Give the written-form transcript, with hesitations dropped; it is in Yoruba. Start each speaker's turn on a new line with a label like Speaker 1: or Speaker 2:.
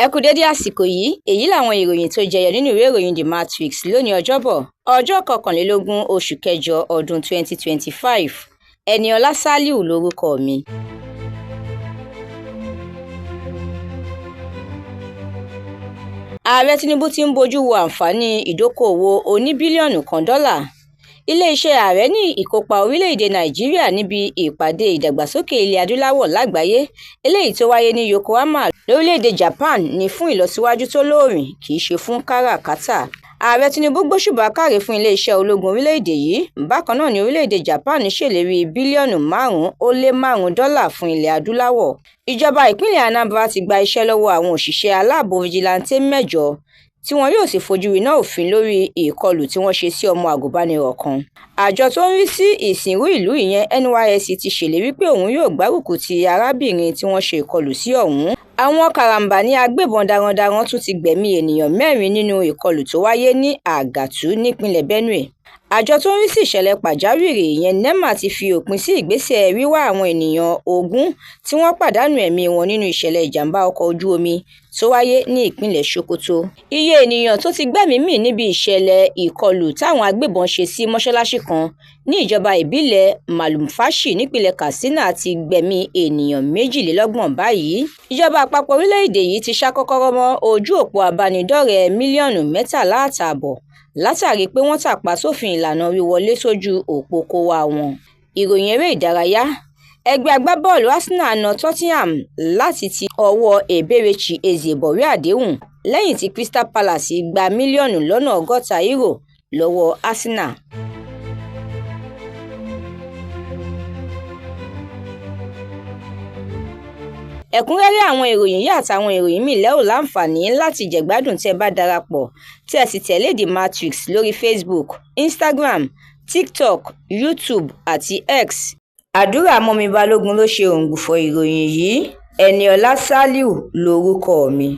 Speaker 1: Ẹ kú dédé àsìkò yìí. Èyí làwọn ìròyìn tó jẹyọ nínú ìwé ìròyìn The Matrix lónìí Ọjọ́bọ̀, ọjọ́ kọkànlélógún oṣù kẹjọ ọdún 2025. Ẹniọlá Sálíù lórúkọ mi. Ààrẹ Tinubu ti ń bójú wo àǹfààní ìdókòòwò oní bílíọ̀nù kan dọ́là. Iléeṣẹ́ ààrẹ ní ìkópa orílẹ̀-èdè Nàìjíríà níbi ìpàdé ìdàgbàsókè ilẹ̀ adúláwọ̀ lágbàáyé eléyìí tó wáyé ní Yokohama lórílẹ̀-èdè Japan ní fún ìlọsíwájú tó lóòrìn, kì í ṣe fún káràkátà. Ààrẹ Tinubu gbóṣùbà káre fún iléeṣẹ́ ológun orílẹ̀-èdè yìí. Bákan náà ni orílẹ̀-èdè Japan ṣèlérí bílíọ̀nù 5.5 dọ́là fún ilẹ̀ adúláwọ̀. Ìjọba ìpínlẹ̀ Anambra ti gba iṣẹ́ lọ́wọ́ àwọn òṣìṣẹ́ aláàbò fìjìláńtẹ́ mẹ́jọ tí wọn yóò sì fojú winá òfin lórí ìkọlù tí wọ́n ṣe sí ọmọ àgùnbánirọ̀ kan. Àjọ tó ń rí sí ìsìnrú ìlú ìyẹn NYSC ti ṣèlérí pé òun yóò gbárùkù ti arábìnrin tí wọ́n ṣe ìkọlù sí ọ̀hún. Àwọn karambání agbébọn darandaran tún ti gbẹ̀mí ènìyàn mẹ́rin nínú ìkọlù tó wáyé ní Àgàtú nípínlẹ̀ Benue. Àjọ tó ń rí sí ìṣẹ̀lẹ̀ pàjáwìrì ìyẹn NEMA ti fi òpin sí ìgbésẹ̀ wíwá àwọn ènìyàn 20 tí wọ́n pàdánù ẹ̀mí wọn nínú ìṣẹ̀lẹ̀ ìjàm̀bá ọkọ̀ ojú omi tó wáyé ní ìpínlẹ̀ Sokoto. Iye ènìyàn tó ti gbẹ́mìí mì níbi ìṣẹ̀lẹ̀ ìkọlù táwọn agbébọn ṣe sí mọ́ṣáláṣí kan ní ìjọba ìbílẹ̀ Malumfashi nípínlẹ̀ Katsina ti gbẹ̀mí ènìyàn 32 báyìí. Ìjọba àpapọ̀ orílẹ̀-èdè yìí ti ṣá kọ́kọ́rọ́ mọ́ ojú òpó abánidọ́rẹ̀ẹ́ mílíọ̀nù 13.5 látàrí pé wọ́n tàpá sófin ìlànà wíwọlé sójú òpó kówá wọn. Ìròyìn eré ìdárayá. Ẹgbẹ́ agbábọ́ọ̀lù Arsenal na Tottenham láti ti ọwọ́ Eberechi Eze bọ̀wé àdéhùn lẹ́yìn tí Crystal Palace gba mílíọ̀nù lọ́nà 60 euro lọ́wọ́ Arsenal. Ẹ̀kúnrẹ́rẹ́ àwọn ìròyìn yìí àtàwọn ìròyìn míì lẹ́ ò láǹfààní láti jẹ̀gbádùn tẹ́ ẹ bá darapọ̀ tí ẹ sì tẹ̀lé The Matrix lórí Facebook, Instagram, TikTok, YouTube àti X. Àdúrà Mọ́mì Balógun ló ṣe òǹgbùfọ̀ ìròyìn yìí. Ẹniọlá Sálíù lórúkọ mi.